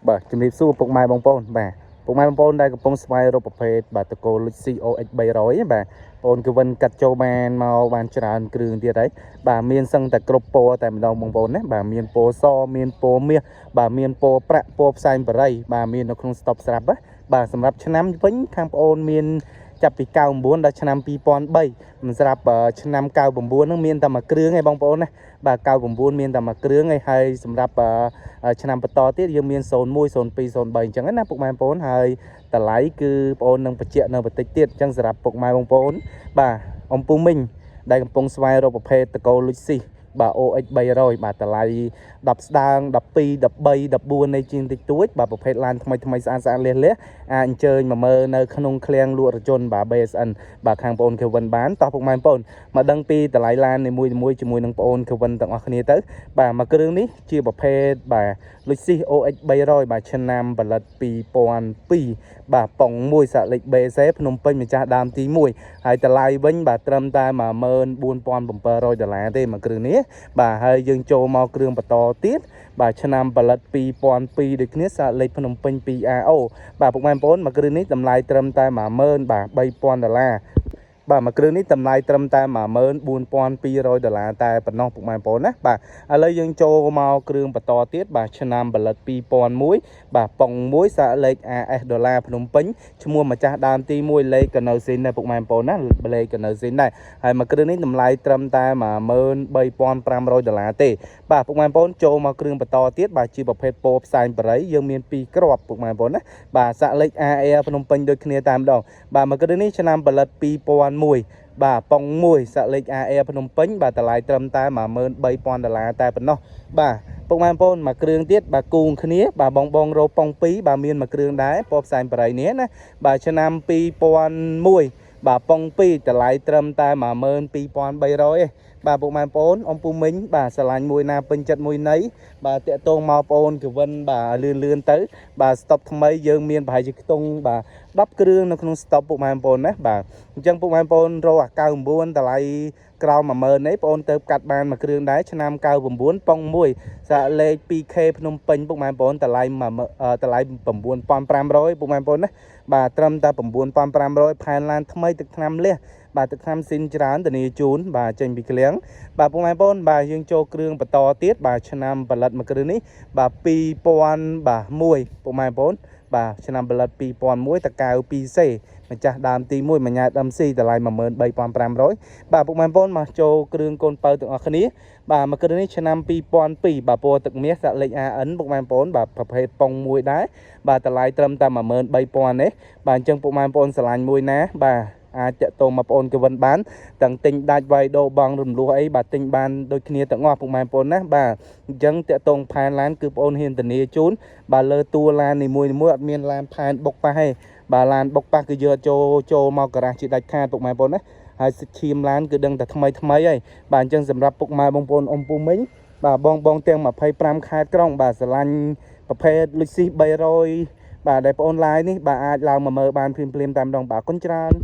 បាទជំរាបសួរពុកម៉ែបងប្អូនបាទពុកម៉ែបងប្អូនដែលកំពុងស្វែងរកប្រភេទបាទតកូល Lexus OX 300បាទបងប្អូនកវិនកាត់ចូលបានមកបានច្រើនគ្រឿងទៀតហើយបាទមានសឹងតែគ្រប់ពណ៌តែម្ដងបងប្អូនណាបាទមានពណ៌សមានពណ៌មាសបាទមានពណ៌ប្រាក់ពណ៌ផ្សែងបរិយបាទមាននៅក្នុង stock ស្រាប់ណាបាទសម្រាប់ឆ្នាំវិញខាងបងប្អូនមានចាប់ពី99ដល់ឆ្នាំ2003មិនស្រាប់ឆ្នាំ99ហ្នឹងមានតែមួយគ្រឿងឯងបងប្អូនណាបាទ99មានតែមួយគ្រឿងឯងហើយសម្រាប់ឆ្នាំបន្តទៀតយើងមាន01 02 03អញ្ចឹងណាពុកម៉ែបងប្អូនហើយតម្លៃគឺបងប្អូននឹងបញ្ជាក់នៅបន្តិចទៀតអញ្ចឹងសម្រាប់ពុកម៉ែបងប្អូនបាទអំពូមីងដែលកំពុងស្វែងរកប្រភេទតកូលុចស៊ីបាទ OX 300បាទតម្លៃ10ស្ដើង12 13 14នៃជាងតិចតួចបាទប្រភេទឡានថ្មីថ្មីស្អាតស្អាតលះលះអាចអញ្ជើញមកមើលនៅក្នុងឃ្លាំងលក់រថយន្តបាទ BSN បាទខាងបងប្អូន Kevin បានតោះពុកម៉ែបងប្អូនមកដឹងពីតម្លៃឡាននីមួយៗជាមួយនឹងបងប្អូន Kevin ទាំងអស់គ្នាទៅបាទមួយគ្រឿងនេះជាប្រភេទបាទ Lexus OX 300បាទឆ្នាំផលិត2002បាទប៉ុង1សាក់លេខ BC ភ្នំពេញម្ចាស់ដើមទី1ហើយតម្លៃវិញបាទត្រឹមតែ14700ដុល្លារទេមួយគ្រឿងនេះបាទហើយយើងចូលមកគ្រឿងបន្តទៀតបាទឆ្នាំផលិត2002ដូចគ្នាសាកលេខភ្នំពេញ 2AO បាទពុកម៉ែបងប្អូនមួយគ្រឿងនេះតម្លៃត្រឹមតែ10000បាទ3000ដុល្លារបាទមួយគ្រឿងនេះតម្លៃត្រឹមតែ14200ដុល្លារតែប៉ុណ្ណោះពុកម៉ែបងប្អូនណាបាទឥឡូវយើងចូលមកគ្រឿងបន្តទៀតបាទឆ្នាំផលិត2001បាទប៉ុង1សាកលេខ AS ដុល្លារភ្នំពេញឈ្មោះម្ចាស់ដើមទី1លេខកណៅស៊ីនដែរពុកម៉ែបងប្អូនណាលេខកណៅស៊ីនដែរហើយមួយគ្រឿងនេះតម្លៃត្រឹមតែ13500ដុល្លារទេបាទពុកម៉ែបងប្អូនចូលមកគ្រឿងបន្តទៀតបាទជាប្រភេទពោផ្សែងបរិយយើងមាន2គ្រាប់ពុកម៉ែបងប្អូនណាបាទសាក់លេខ AR ភ្នំពេញដូចគ្នាតែម្ដងបាទមួយគ្រឿងនេះឆ្នាំផលិត2001បាទប៉ុង1សាក់លេខ AR ភ្នំពេញបាទតម្លៃត្រឹមតែ13000ដុល្លារតែប៉ុណ្ណោះបាទពុកម៉ែបងប្អូនមួយគ្រឿងទៀតបាទគូងគ្នាបាទបងបងរោប៉ុង2បាទមានមួយគ្រឿងដែរពណ៌ផ្សែងបរិយនេះណាបាទឆ្នាំ2001បាទប៉ុង2តម្លៃត្រឹមតែ12300ឯងបាទពុកម៉ែបងប្អូនអំពូមីងបាទស្រឡាញ់មួយណាពេញចិត្តមួយណីបាទតាក់ទងមកបងប្អូនកវិនបាទលឿនលឿនទៅបាទស្តុបថ្មីយើងមានប្រហែលជាខ្ទង់បាទ10គ្រឿងនៅក្នុងស្តុបពុកម៉ែបងប្អូនណាបាទអញ្ចឹងពុកម៉ែបងប្អូនរកអា99តម្លៃក្រោម10000នេះបងប្អូនទៅកាត់បានមួយគ្រឿងដែរឆ្នាំ99ប៉ុង1សាកលេខ 2K ភ្នំពេញពុកម៉ែបងប្អូនតម្លៃតម្លៃ9500ពុកម៉ែបងប្អូនណាបាទត្រឹមតែ9500ផែនឡានថ្មីទឹកថ្នាំលះបាទទឹកថ្នាំស៊ីនច្រើនធានាជូនបាទចេញពីក្លៀងបាទពុកម៉ែបងប្អូនបាទយើងចូលគ្រឿងបន្តទៀតបាទឆ្នាំផលិតមួយគ្រឿងនេះបាទ2000បាទ1ពុកម៉ែបងប្អូនបាទឆ្នាំផលិត2001តកៅ 2C ម្ចាស់ដើមទី1មួយញ៉ែត MC តម្លៃ13500បាទពុកម៉ែបងប្អូនមកចូលគ្រឿងកូនបើទាំងអស់គ្នាបាទមួយគ្រឿងនេះឆ្នាំ2002បាទពណ៌ទឹកមាសសាក់លេខ AN ពុកម៉ែបងប្អូនបាទប្រភេទប៉ុងមួយដែរបាទតម្លៃត្រឹមតែ13000ទេបាទអញ្ចឹងពុកម៉ែបងប្អូនស្រឡាញ់មួយណាបាទអាចតាក់ទងមកបងប្អូនកវិនបានទាំងទិញដាច់វាយដូរបងរំលោះអីបាទទិញបានដូចគ្នាទាំងអស់ពុកម៉ែបងប្អូនណាបាទអញ្ចឹងតាក់ទងផែនឡានគឺបងប្អូនហ៊ានធានាជូនបាទលើតួឡាននីមួយៗអត់មានឡានផែនបុកប៉ះទេបាទឡានបុកប៉ះគឺយកចូលចូលមកការ៉ាស់ជាដាច់ខាតពុកម៉ែបងប្អូនណាហើយសិឈាមឡានគឺដឹងតែថ្មីថ្មីហើយបាទអញ្ចឹងសម្រាប់ពុកម៉ែបងប្អូនអ៊ំពូមីងបាទបងបងទាំង25ខេត្តក្រុងបាទស្រឡាញ់ប្រភេទ Lexus 300បាទដែលបងអូនឡាយនេះបាទអាចឡើងមកមើលបានភ្លាមៗតាមដងបាទអរគុណច្រើន។